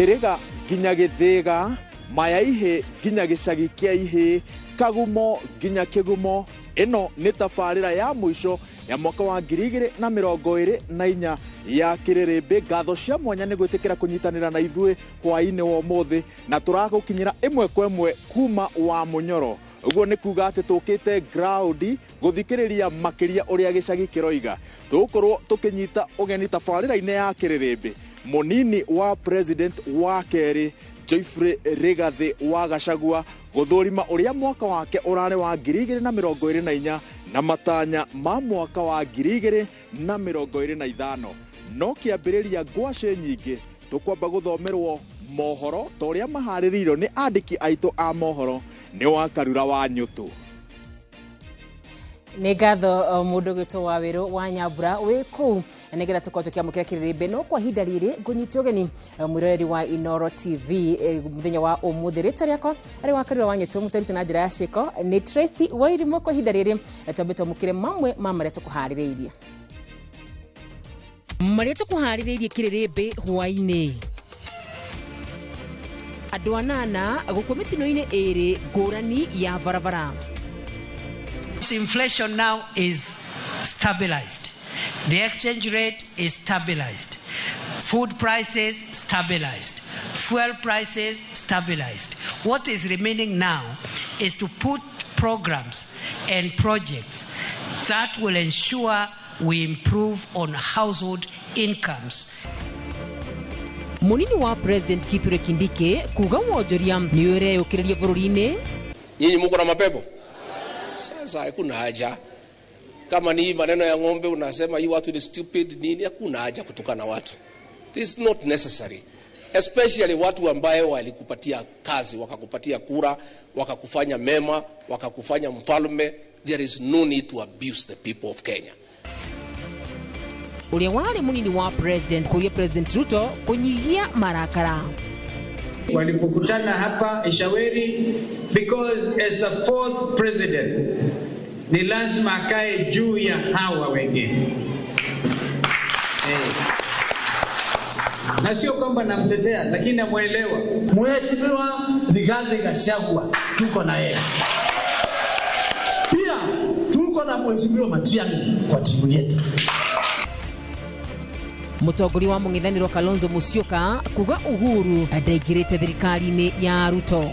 Gĩthĩrĩga nginya Gĩthĩga, Mayaihĩ nginya gĩcagi kĩa Ihĩ, Kagumo nginya Kĩgumo. Ĩno nĩ tabarĩra ya mũico ya mwaka wa 2024 ya Kĩrĩrĩmbĩ. Ngatho cia mwanya nĩ gwĩtĩkĩra kũnyitanĩra na ithuĩ hwaĩ-inĩ wa ũmũthĩ, na tũragũkinyĩra ĩmwe kwa ĩmwe kuma wa Mũnyoro. Ũguo nĩ kuga atĩ tũkĩte ground gũthikĩrĩria makĩria ũrĩa gĩcagi kĩroiga. Tũgũkorwo tũkĩnyita ũgeni tabarĩra-inĩ ya Kĩrĩrĩmbĩ mũnini wa president wa kerĩ Geoffrey Rigathĩ wa Gachagua gũthũrima ũrĩa mwaka wake ũrarĩ wa 2024 na matanya ma mwaka wa 2025. No kĩambĩrĩria ngwacĩ nyingĩ tũkwamba gũthomerwo mohoro ta ũrĩa maharĩrĩirio nĩ andĩki aitũ a mohoro nĩ wa Karura wa Nyũtũ. Nĩ ngatho mũndũ gwĩtwo wa wĩrũ wa Nyambura wĩ kũu nĩgetha tũkorwo tũkĩamũkĩra Kĩrĩrĩmbĩ. No kwa ihinda rĩrĩ ngũnyita ũgeni mwĩroreri wa Inooro TV mũthenya wa ũmũthĩ. Rĩtwa rĩakwa arĩ wa Karura wa Nyũtũ, mũtarĩte na njĩra ya ciĩko nĩ Tracy Wairimu. Kwa ihinda rĩrĩ twambe twamũkĩre mamwe ma marĩa tũkũharĩrĩirie. Marĩa tũkũharĩrĩirie Kĩrĩrĩmbĩ hwaĩ-inĩ: andũ anana gũkua mĩtino-inĩ ĩrĩ ngũrani ya barabara. Inflation now is stabilized. The exchange rate is stabilized. Food prices stabilized. Fuel prices stabilized. What is remaining now is to put programs and projects that will ensure we improve on household incomes. Munini wa President Kithure Kindiki kuga wonjoria nĩ ũreyũkĩrĩria bũrũri-inĩ. Nyinyi muko na mapepo? Sasa hakuna haja. Kama ni maneno ya ng'ombe unasema hii watu ni stupid nini, hakuna haja kutukana watu. This is not necessary. Especially watu ambaye walikupatia kazi, wakakupatia kura, wakakufanya mema, wakakufanya mfalme. There is no need to abuse the people of Kenya. Ũrĩa warĩ mũnini wa president kũria President Ruto kũnyihia marakara. Walipokutana hapa Ishaweri, because as the fourth president ni lazima akae juu ya hawa wengine. Na sio kwamba namtetea, lakini namuelewa. Mheshimiwa Rigathi Gachagua tuko na yeye. Pia tuko na Mheshimiwa Matiang'i kwa timu yetu. Mũtongoria wa mũng'ethanĩro Kalonzo Musyoka kuga Uhuru ndaingĩrĩte thirikari-inĩ ya Ruto.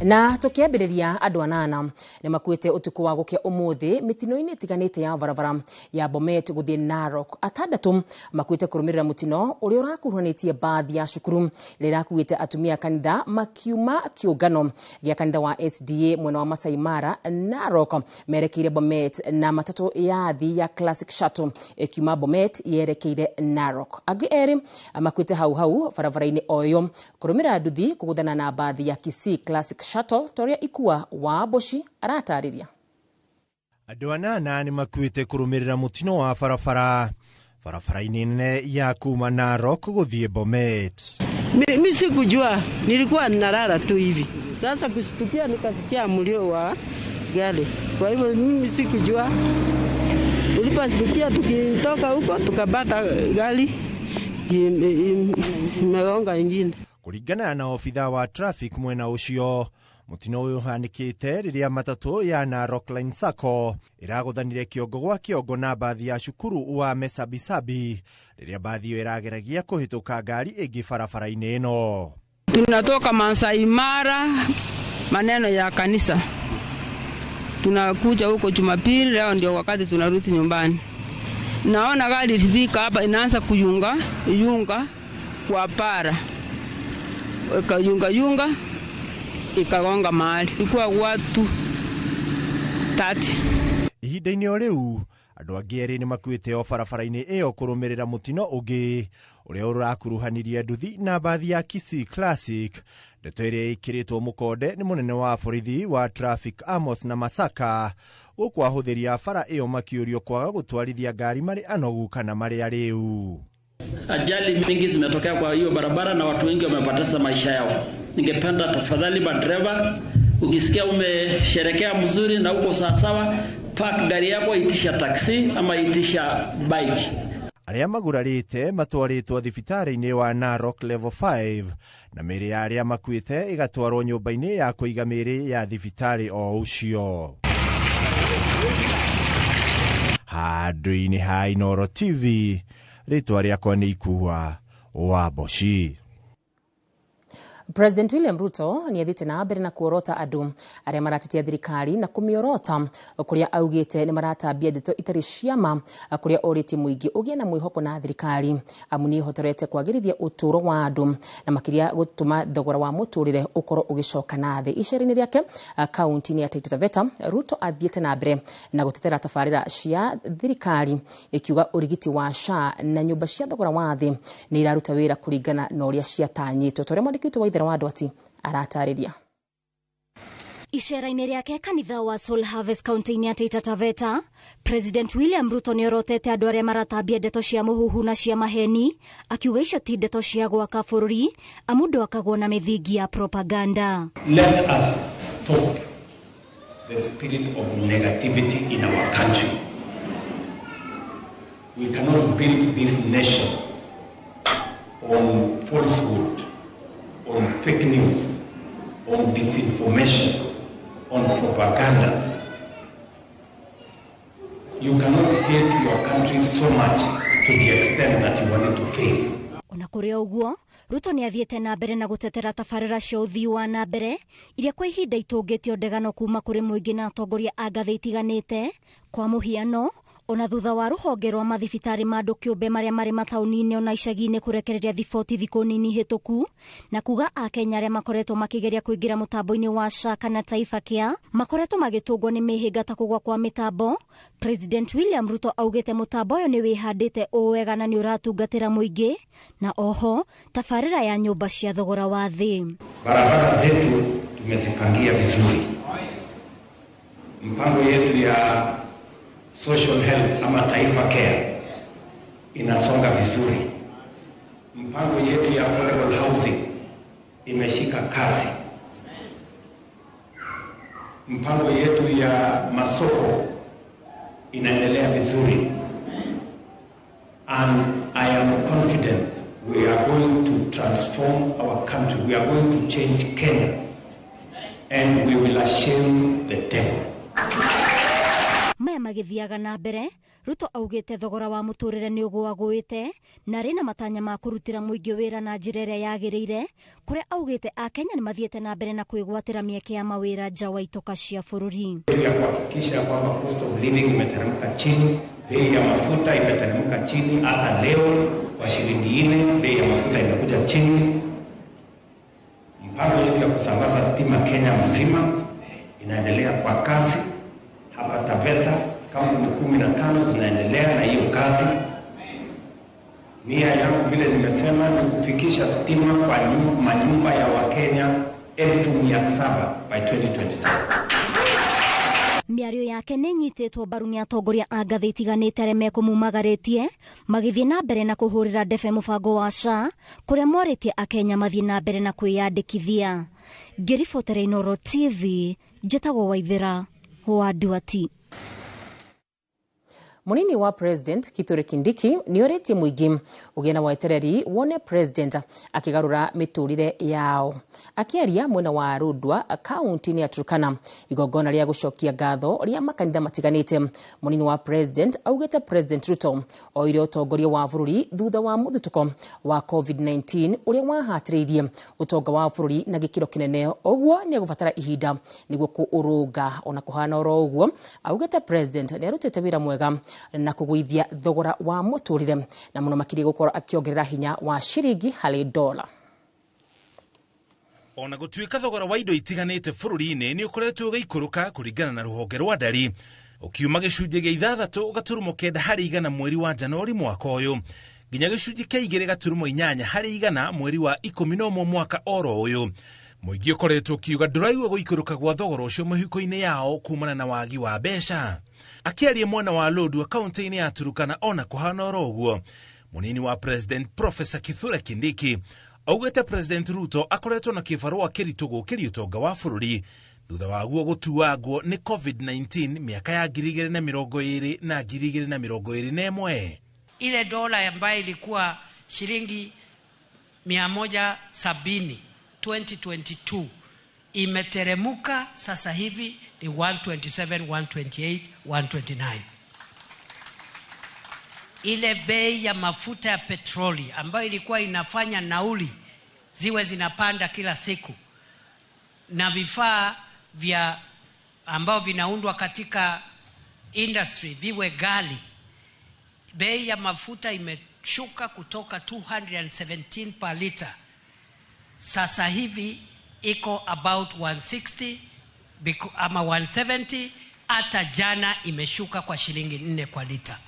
Na tukiambĩrĩria, andũ anana nĩ makuĩte ũtukũ wa gũkĩa ũmũthĩ mĩtino-inĩ ĩtiganĩte ya barabara ya Bomet gũthiĩ Narok. Atandatũ makuĩte kũrũmĩrĩra mũtino ũrĩa ũrakuruhanĩtie bathi ya cukuru ĩrĩa ĩrakuĩte atumia a kanitha makiuma kĩũngano gĩa kanitha wa SDA mwena wa Masai Mara Narok merekeire Bomet, na matatũ ya thi ya Classic Shuttle ĩkiuma Bomet yerekeire Narok. Angĩ erĩ makuĩte hau hau barabara-inĩ o ĩyo kũrũmĩrĩra nduthi kũgũthana na bathi ya Kisii Classic Shuttle, ta ũrĩa Ikua wa Mboci aratarĩria. Andũ anana nĩ makuĩte kũrũmĩrĩra mũtino wa barabara barabara-inĩ nene ya kuma Narok gũthiĩ Bomet. Mi sikujua, nilikuwa ninalala tu hivi. Sasa kushtukia nikasikia mlio wa gari. Kwa hivyo mimi sikujua. Tuliposhtukia tukitoka huko tukapata gari imegonga ingine. Kũringana na obitha wa traffic mwena ũcio, mũtino ũyũ ũhanĩkĩte rĩrĩa matatũ ya Narok Line Sacco ĩragũthanire kĩongo gwa kĩongo na bathi ya cukuru wa Mesabisabi rĩrĩa bathi ĩyo ĩrageragia kũhĩtũka ngari ĩngĩ barabara-inĩ ĩno. Tunatoka Masai Mara, maneno ya kanisa. Tunakuja huko Jumapili, leo ndio wakati tunarudi nyumbani. Naona gari ilifika hapa inaanza kuyunga, yunga kwa para. Ikayunga yunga ikagonga mahali. Ilikuwa watu 30. Ihinda-inĩ o rĩu andũ angĩ erĩ nĩ makuĩte o barabara-inĩ ĩyo kũrũmĩrĩra mũtino ũngĩ ũrĩa ũrakuruhanirie nduthi na bathi ya Kisii Classic. Ndeto ĩrĩa ĩkĩrĩtwo mũkonde nĩ mũnene wa borithi wa traffic Amos na Masaka, gũkũ ahũthĩri a bara ĩyo makĩũrio kwaga gũtwarithia ngari marĩ anogu kana marĩ arĩu. Ajali mingi zimetokea kwa hiyo barabara na watu wengi wamepoteza maisha yao. Ningependa tafadhali madereva, ukisikia umesherekea mzuri na uko sawasawa, park gari yako, itisha taksi ama itisha bike. Arĩa magurarĩte matwarĩtwo thibitarĩ-inĩ wa Narok Level 5 na mĩĩrĩ ya arĩa makuĩte ĩgatwarwo nyũmba-inĩ ya kũiga mĩĩrĩ ya thibitarĩ o ũcio. Handũ-inĩ ha Inooro TV, rĩtwa rĩakwa nĩ Ikua wa Mboci. President William Ruto nĩ athiĩte na mbere na kuorota andũ arĩa maratetia thirikari na kũmĩorota kũrĩa augĩte nĩ maratambia ndeto itarĩ cia ma, kũrĩa orĩtie mũingĩ ũgĩe na mwĩhoko na thirikari amu nĩ ĩhotorete kwagĩrithia ũtũũro wa andũ na makĩria gũtũma thogora wa mũtũrĩre ũkorwo ũgĩcoka na thĩ. Icera-inĩ rĩake kaunti-inĩ ya Taita Taveta, Ruto athiĩte na mbere na gũtetera tabarĩra cia thirikari ĩkiuga ũrigiti wa SHA na nyũmba cia thogora wa thĩ nĩ iraruta wĩra kũringana na ũrĩa ciatanyĩtwo. Ta ũrĩa mwandĩki witũ wa Waithera wa Ndwati aratarĩria. Icera-inĩ rĩake kanitha wa Soul Harvest kaunti-inĩ ya Taita Taveta, President William Ruto nĩ orotete andũ arĩa maratambia ndeto cia mũhuhu na cia maheni, akiuga icio ti ndeto cia gwaka bũrũri amu ndwakagwo na mĩthingi ya propaganda. Let us stop the spirit of negativity in our country. We cannot build this nation on falsehood, on fake news, on disinformation, on propaganda. You cannot hate your country so much to the extent that you want it to fail. Ona kũrĩ o ũguo, Ruto nĩ athiĩte na mbere na gũtetera tabarĩra cia ũthii wa na mbere iria kwa ihinda itũngĩtio ndegano kuma kũrĩ mũingĩ na atongoria a ngathĩ itiganĩte. Kwa mũhiano, ona thutha wa rũhonge rwa mathibitarĩ ma andũ kĩũmbe marĩa marĩ mataũni-inĩ ona icagi-inĩ kũrekereria thiboti thikũ nini hĩtũku na kuga akenya arĩa makoretwo makĩgeria kũingĩra mũtambo-inĩ wa SHA kana Taifa Care makoretwo magĩtũngwo nĩ mĩhĩnga ta kũgwa kwa mĩtambo, President William Ruto augĩte mũtambo ũyũ nĩ wĩhandĩte ũũ wega na nĩ ũratungatĩra mũingĩ, na oho tabarĩra ya nyũmba cia thogora wa thĩ. Barabara zetu tumezipangia vizuri. Mpango yetu ya social health ama Taifa Care inasonga vizuri. Mpango yetu ya affordable housing imeshika kasi. Mpango yetu ya masoko inaendelea vizuri. And I am confident we are going to transform our country. We are going to change Kenya. And we will shame the devil. Maya magĩthiaga na mbere, Ruto augĩte thogora wa mũtũrĩre nĩ ũgũagũĩte na arĩ na matanya ma kũrutĩra mũingĩ wĩra na njĩra ĩrĩa yagĩrĩire, kũrĩa augĩte akenya nĩ mathiĩte na mbere na kwĩgwatĩra mĩeke ya mawĩra nja wa itoka cia bũrũri. Ya kuhakikisha kwamba cost of living imeteremka chini, bei ya mafuta imeteremka chini, hata leo kwa shilingi 4 bei ya mafuta imekuja chini. Mpango yetu ya kusambaza stima Kenya mzima inaendelea kwa kasi. Hapa Taveta kampuni 15 zinaendelea na hiyo kazi. Nia yangu vile nimesema ni kufikisha stima kwa manyumba ya Wakenya 700,000 by 2027. Mĩario yake nĩ ĩnyitĩtwo mbaru nĩ atongoria a ngathĩ itiganĩte arĩa mekũmumagarĩtie magĩthiĩ na mbere na kũhũrĩra ndebe mũbango wa SHA kũrĩa morĩtie akenya mathiĩ na mbere na kwĩyandĩkithia. Ngĩribotera Inooro TV, njĩtagwo Waithera wa Nduati. Munini wa President Kithure Kindiki nĩ orĩtie mũingĩ ũgĩe na wetereri wone President akĩgarũra mĩtũrĩre yao. Akĩaria mwena wa Rudwa kaunti-inĩ ya Turkana igongona rĩa gũcokia ngatho rĩa makanitha matiganĩte, munini wa President augĩte President Ruto oire ũtongoria wa bũrũri thutha wa mũthutũko wa COVID-19 ũrĩa wahatĩrĩirie ũtonga wa bũrũri na gĩkĩro kĩnene, ũguo nĩ egũbatara ihinda nĩguo kũũrũnga. Ona kũhana oro ũguo, augĩte President nĩ arutĩte wĩra mwega na kũgũithia thogora wa mũtũrĩre na mũno makĩria gũkorwo akĩongerera hinya wa ciringi harĩ dola. Ona gũtuĩka thogora wa indo itiganĩte bũrũri-inĩ nĩ ũkoretwo ũgĩikũrũka kũringana na rũhonge rwa ndari, ũkiuma gĩcunjĩ gĩa 6.9 harĩ igana mweri wa Januari mwaka ũyũ nginya gĩcunjĩ kĩa 2.8 harĩ igana mweri wa 11 mwaka oro ũyũ. Mũingĩ ũkoretwo ũkiuga ndũraigua gũikũrũka gwa thogora ũcio mĩhuko-inĩ yao kumana na wagi wa mbeca. Akĩaria mwena wa Lodwar kaunti-inĩ ya Turkana, ona kũhana oro ũguo, Munini wa President Professor Kithure Kindiki augĩte President Ruto akoretwo na kĩbarũa kĩritũ gũkĩria ũtonga wa bũrũri thutha waguo gũtuangwo nĩ COVID-19 mĩaka ya 2020 na 2021. Ile dola ambayo ilikuwa shilingi 170 2022 imeteremuka sasa hivi ni 127, 128, 129. Ile bei ya mafuta ya petroli ambayo ilikuwa inafanya nauli ziwe zinapanda kila siku na vifaa vya ambao vinaundwa katika industry viwe ghali, bei ya mafuta imeshuka kutoka 217 per liter, sasa hivi iko about 160 ama 170. Hata jana imeshuka kwa shilingi 4 kwa lita.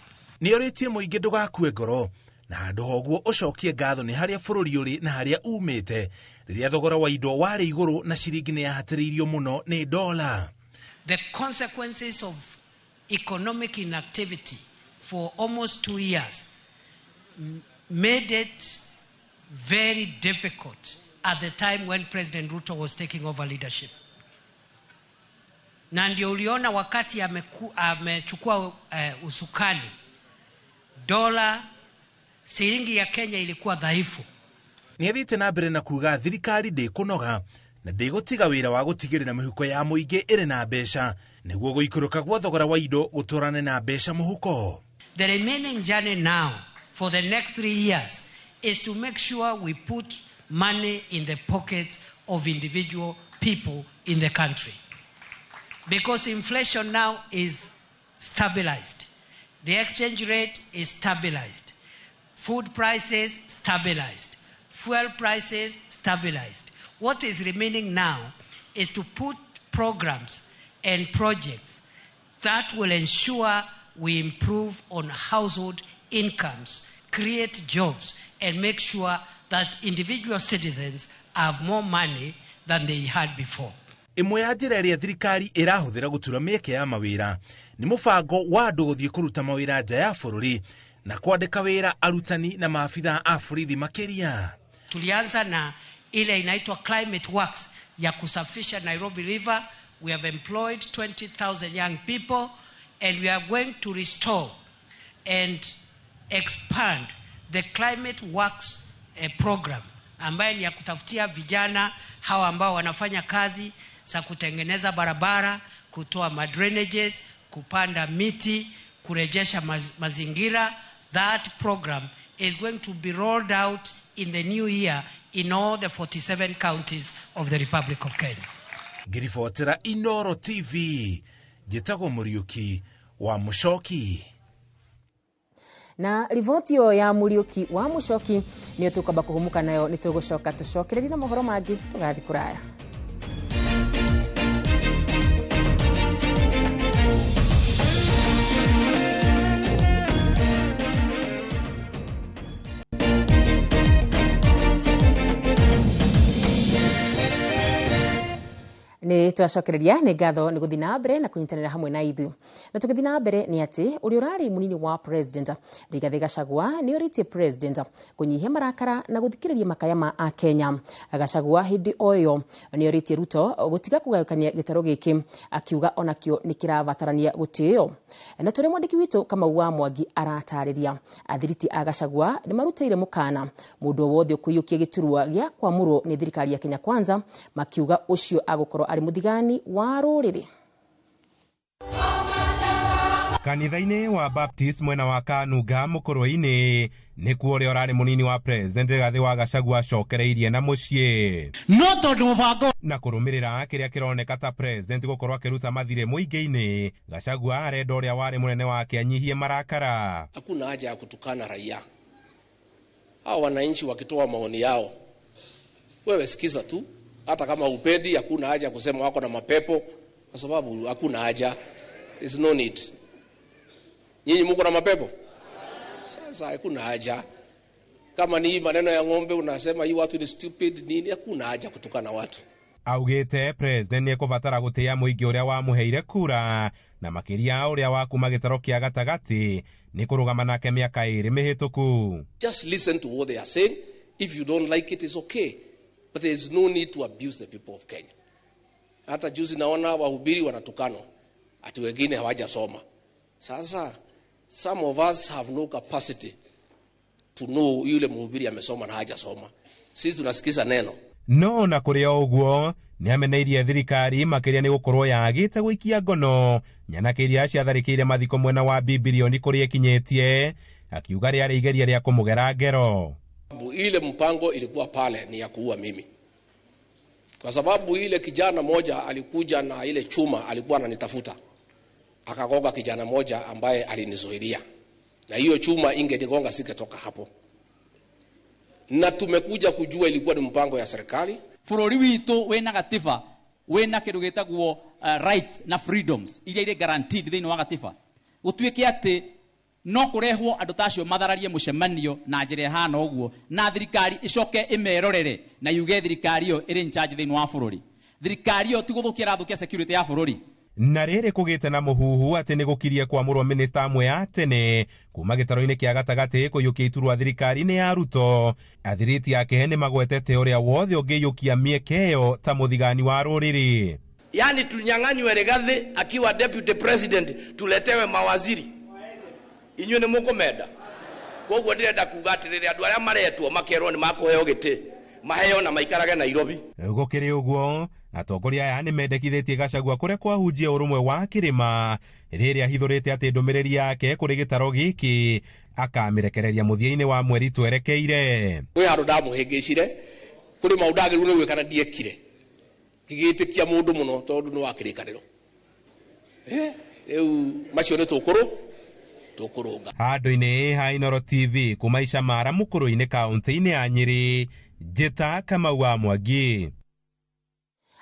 Nĩorĩtie mũingĩ ndũgakue ngoro na handũ ha ũguo ũcokie ngatho nĩ harĩa bũrũri ũrĩ na harĩa umĩte rĩrĩa thogora wa indo warĩ igũrũ na ciringi nĩ yahatĩrĩirio mũno nĩ dola. The consequences of economic inactivity for almost 2 years made it very difficult at the time when President Ruto was taking over leadership. Na ndio uliona wakati amechukua usukani, dola shilingi ya Kenya ilikuwa dhaifu. Nĩathiĩte na mbere na kuga thirikari ndĩkũnoga na ndĩgũtiga wĩra wa gũtigĩrĩra mĩhuko ya mũingĩ ĩrĩ na mbeca nĩguo gũikũrũka gwa thogora wa indo gũtwarane na mbeca mũhuko. The remaining journey now for the next 3 years is to make sure we put money in the pockets of individual people in the country. Because inflation now is stabilized. The exchange rate is stabilized. Food prices stabilized. Fuel prices stabilized. What is remaining now is to put programs and projects that will ensure we improve on household incomes, create jobs, and make sure that individual citizens have more money than they had before. Ĩmwe ya njĩra ĩrĩa thirikari ĩrahũthĩra gũtura mĩeke ya mawĩra nĩ mũbango wa andũ gũthiĩ kũruta mawĩra nja ya bũrũri na kwandĩka wĩra arutani na maabithaa a borithi makĩria. Tulianza na ile inaitwa Climate Works ya kusafisha Nairobi River. We have employed 20,000 young people and we are going to restore and expand the Climate Works program ambaye ni ya kutafutia vijana hawa ambao wanafanya kazi za kutengeneza barabara, kutoa drainages, kupanda miti, kurejesha mazingira. That program is going to be rolled out in the new year in all the 47 counties of the Republic of Kenya. Ngiribotera Inoro TV, njĩtagwo Mũriũki wa Mũcoki. Na riboti ĩyo ya Mũriũki wa Mũcoki nĩyo tũkwamba kũhumuka nayo, nĩ tũgũcoka tũcokererie na mohoro mangĩ tũgathiĩ kũraya. Nĩ twacokereria nĩ ngatho nĩ gũthiĩ na mbere na kũnyitanĩra hamwe na ithuĩ. Na tũgĩthiĩ na mbere nĩ atĩ ũrĩa ũrarĩ mũnini wa President Rigathĩ Gachagua nĩ orĩtie President kũnyihia marakara na gũthikĩrĩria makaya ma Akenya. Gachagua hĩndĩ o ĩyo nĩ orĩtie Ruto gũtiga kũgayũkania gĩtarũ gĩkĩ akiuga onakĩo nĩ kĩrabatarania gũtĩo. Na tũrĩ mwandĩki witũ Kamau wa Mwangi aratarĩria athiriti a Gachagua nĩ marutĩire mũkana mũndũ o wothe ũkũiyũkia gĩturwa gĩa kwamũrwo nĩ thirikari ya Kenya Kwanza, makiuga ũcio agũkorwo arĩ mũthigani wa rũrĩrĩ. Kanitha-inĩ wa Baptist mwena wa Kanunga Mũkũrwe-inĩ nĩkuo ũrĩa ũrarĩ mũnini wa President Rigathĩ wa Gachagua acokereirie na mũciĩ no tondũ mũbango na kũrũmĩrĩra kĩrĩa kĩroneka ta President gũkorwo akĩruta mathirĩ mũingĩ-inĩ. Gachagua arenda ũrĩa warĩ mũnene wake anyihie marakara. Hakuna haja ya kutukana raia. Hao wananchi wakitoa maoni yao, wewe sikiza tu. Hata kama upendi, hakuna haja kusema wako na mapepo, kwa sababu hakuna haja. There's no need. Nyinyi mko na mapepo? Sasa hakuna haja. Kama ni maneno ya ng'ombe unasema hii watu ni stupid nini, hakuna haja kutukana watu. Augĩte president nĩekũbatara gũtĩĩa mũingĩ ũrĩa wamũheire kura na makĩria ũrĩa wa kuma gĩtaro kĩa gatagatĩ nĩ kũrũgama nake mĩaka 2 mĩhĩtũku. Just listen to what they are saying. If you don't like it, it's okay. But there is no need to abuse the people of Kenya. Hata juzi naona wahubiri wanatukanwa ati wengine hawajasoma. Sasa some of us have no capacity to know yule mhubiri amesoma na hajasoma. Sisi tunasikiza neno. No na kũrĩ o ũguo nĩameneirie thirikari makĩria nĩ gũkorwo yagĩte gũikia ngono nyanake iria ciatharĩkĩire mathiko mwena wa bibirioni kũrĩa ĩkinyĩtie, akiuga rĩarĩ igeria rĩa kũmũgera ngero. Ile mpango ilikuwa pale ni ya kuua mimi, kwa sababu ile kijana moja alikuja na ile chuma alikuwa ananitafuta, akagonga kijana moja ambaye alinizuilia, na hiyo chuma ingenigonga singetoka hapo. Na tumekuja kujua ilikuwa ni mpango ya serikali. Bũrũri witũ wĩna gatiba, wĩna kĩndũ gĩtagwo rights na freedoms iria irĩ guaranteed thĩinĩ wa gatiba. Gũtuĩke atĩ no kũrehwo andũ ta acio mathararie mũcemanio na njĩra ĩhana ũguo, na thirikari ĩcoke ĩmerorere na yuge thirikari ĩyo ĩrĩ in charge thĩinĩ wa bũrũri. Thirikari ĩyo ti gũthũkia ĩrathũkia security ya bũrũri. Na rĩrĩ kũgĩte na mũhuhu atĩ nĩ gũkirie kwamũrwo minista amwe a tene kuma gĩtaro-inĩ kĩa gatagatĩ kũiyũkia iturwa thirikari-inĩ ya Ruto. Athiriti ake nĩ magwetete ũrĩa wothe ũngĩiyũkia mĩeke ĩyo ta mũthigani wa rũrĩrĩ. Yani tunyang'anywe Rigathi akiwa deputy president, tuletewe mawaziri. Inyuĩ nĩ mũkũmenda. Koguo ndĩrenda kuga atĩrĩrĩ, andũ arĩa maretwo makerwo nĩ makũheo gĩtĩ, maheo na maikarage Nairobi. Gũkĩrĩ ũguo, atongoria aya nĩ mendekithĩtie Gachagua kũrĩa kwahunjia ũrũmwe wa kĩrĩma rĩrĩa ahithũrĩte atĩ ndũmĩrĩri yake kũrĩ gĩtaro gĩkĩ akamĩrekereria mũthia-inĩ wa mweri twerekeire. Kwĩ handũ ndamũhĩngĩcire, kũrĩ maũndũ ndagĩrĩirwo nĩ gwĩka na ndiekire, ngĩgĩtĩkia mũndũ mũno tondũ nĩ wa kĩrĩkanĩro. Rĩu macio nĩ tũkũrũnga. Handũ-inĩ ha Inooro TV kuma Icamara mũkũrũ-inĩ kaũntĩ-inĩ ya Nyĩrĩ, Njĩta Kamau wa Mwangi.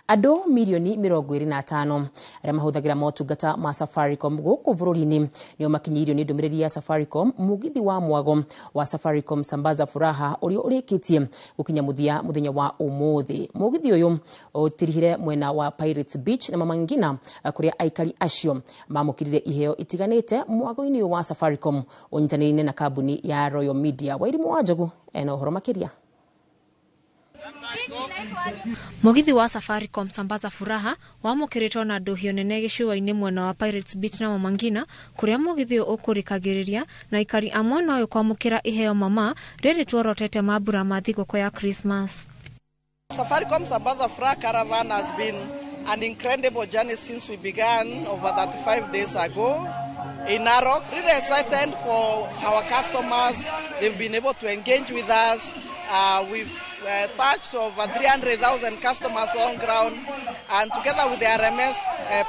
Andũ mirioni 25 arĩa mahũthagĩra motungata ma Safaricom gũkũ bũrũri-inĩ nĩo makinyĩirio nĩ ndũmĩrĩri ya Safaricom mũgithi wa mwago wa Safaricom Sambaza Furaha ũrĩa ũrĩkĩtie gũkinya mũthia mũthenya wa ũmũthĩ. Mũgithi ũyũ ũtirihire mwena wa Pirates Beach na Mama Ngina kũrĩa aikari acio mamũkĩrire iheo itiganĩte mwago-inĩ wa Safaricom ũnyitanĩire na kambuni ya Royal Media. Wairimu wa Njogu ena ũhoro makĩria. Mũgithi wa Safaricom Sambaza Furaha wamũkĩrĩtwo na ndũhio nene gĩcũa-inĩ mwena wa Pirates Beach na Mama Ngina kũrĩa mũgithi ũyũ ũkũrĩkagĩrĩria na aikari a mwena ũyũ kwamũkĩra iheo mama rĩrĩ tuorotete mambura ma thigũkũ ya Christmas. Safaricom Sambaza Furaha Caravan has been an incredible journey since we began over 35 days ago in Narok. Really excited for our customers. They've been able to engage with us. We've touched over 300,000 customers on ground, and together with the RMS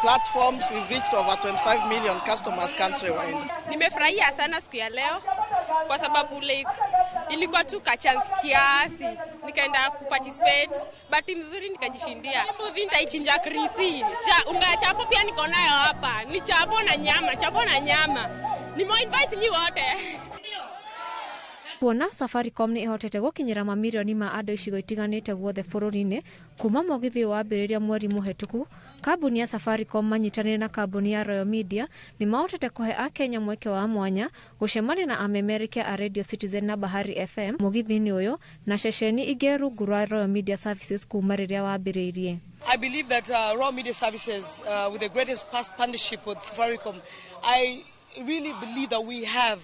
platforms, we've reached over 25 million customers countrywide. Nimefurahia sana siku ya leo kwa sababu like ilikuwa tu ka chance kiasi nikaenda kuparticipate, bahati nzuri nikajishindia. Mbuzi nitaichinja krisi. Unga chapo pia niko nayo hapa. Ni chapo na nyama, chapo na nyama. Nime-invite nyi wote. Kuona Safaricom nĩ ĩhotete gũkinyĩra mamirioni ma andũ icigo itiganĩte guothe bũrũri-inĩ kuma mũgithi ũyũ wambĩrĩria mweri mũhetũku, kambuni ya Safaricom manyitanĩire na kambuni ya Royal Media nĩ mahotete kũhe akenya mweke wa mwanya gũcemania na amemerekia a Radio Citizen na Bahari FM mũgithi-inĩ ũyũ na ceceni ingĩ rungu rwa Royal Media Services kuma rĩrĩa wambĩrĩirie. I believe that Royal Media Services with the greatest past partnership with Safaricom, I really believe that we have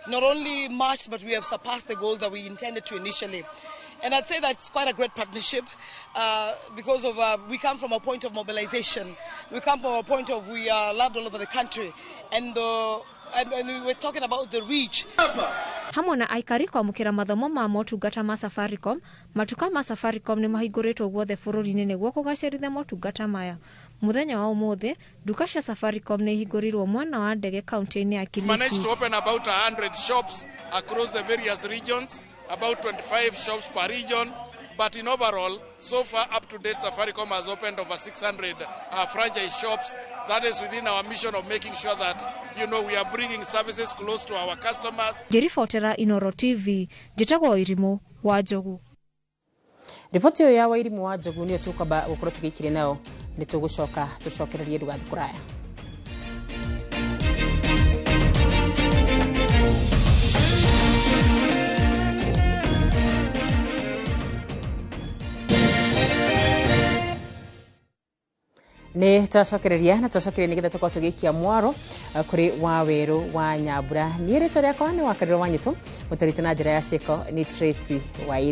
not only marched, but we have surpassed the goal that we intended to initially. And I'd say that's quite a great partnership because of we come from a point of mobilization. We come from a point of we are loved all over the country. And we were talking about the reach. Hamwe na aikari kwamũkĩra mathomo ma motungata ma Safaricom, matuka ma Safaricom nĩ mahingũrĩtwo guothe bũrũri-inĩ nĩguo kũgacĩrithia motungata maya. Mũthenya wa ũmũthĩ, nduka cia Safaricom nĩ ihingũrirwo mwena wa ndege kaunti-inĩ ya Kilifi. Managed to open about 100 shops across the various regions, about 25 shops per region. But in overall, so far up to date, Safaricom has opened over 600 franchise shops. That is within our mission of making sure that, you know, we are bringing services close to our customers. Ngĩribotera Inooro TV, njĩtagwo Irimũ wa Njogu. Riboti ĩyo ya Wairimu wa Njogu nĩyo tũkwamba gũkorwo tũgĩikirie nayo, nĩ tũgũcoka tũcokererie, ndũgathiĩ kũraya. Nĩ twacokereria na twacokereria nĩgetha tũkorwo tũgĩikia mwaro kũrĩ Wawerũ wa Nyambura. Niĩ rĩtwa rĩakwa nĩ Wakarĩro wa Nyitũ, mũtarĩte na njĩra ya ciĩko nĩ Tracy Wairi.